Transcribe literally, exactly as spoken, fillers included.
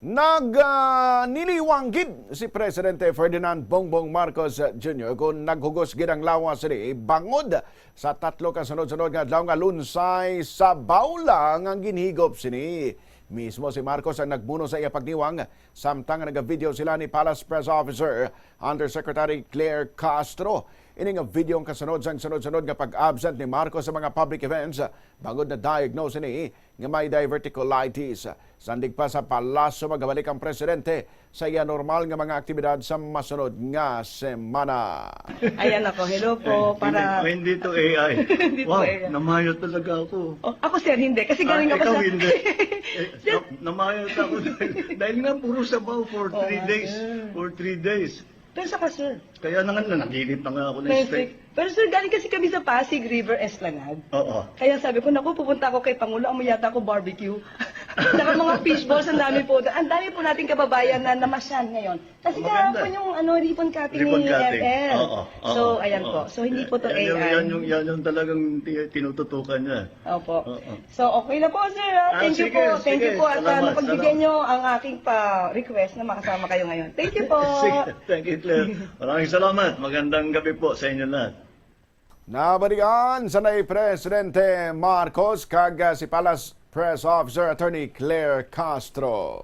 Nag, ah, niliwang gid si Presidente Ferdinand Bongbong Marcos Junior kon naghugos gid ang lawas sini bangod sa tatlo ka sunod-sunod nga adlaw nga lunsay sabaw lang ang ginhigop sini. Mismo si Marcos ang nagmuno sa iya pagniwang, samtang nagavideo sila ni Palace Press Officer Undersecretary Claire Castro. Ini nga video ang kasunod sang sunod-sunod nga pag-absent ni Marcos sa mga public events, bangod na-diagnose ini nga may diverticulitis. Sandig pa sa palasyo, magabalik ang presidente sa iya normal nga mga aktibidad sa masunod nga semana. Ayan ako, hello po. Hindi, Para hindi to A I. Hindi to Wow, A I. Namayo talaga ako. Oh, ako, sir, hindi. Kasi Ah, galing ako ikaw sa... hindi. Eh, na- namayo ako dahil, dahil nga puro sabaw for Oo three nga, days. sir. For three days. Pero saka, sir, Kaya na nga, nanaginip na nga ako ng may straight. Pero sir, galing kasi kami sa Pasig River Esplanade. Oo. Kaya sabi ko, naku, pupunta ako kay Pangulo, amo yata ako barbecue. Saka mga fishballs, ang dami po. Ang dami po nating kababayan na namasyan ngayon. Kasi Maganda. kahapon yung ano, ribbon cutting Ribbon ni cutting. F F. Oo, oo, So, ayan oo. po. So, hindi po to Yan yung, A I. yan yung, yan yung talagang ti- tinututukan niya. Opo. Oo. So, okay na po, sir. Ah, Ah, Thank you sige, po. Thank you sige. po. At ah, Salamat, napagbigyan salamat. nyo ang aking pa-request na makasama kayo ngayon. Thank you po. Sige, thank you, Claire. Maraming salamat. Magandang gabi po sa inyo lahat. Nabalian sa nay Presidente Marcos kag, ah, si Palace Press Officer Attorney Claire Castro.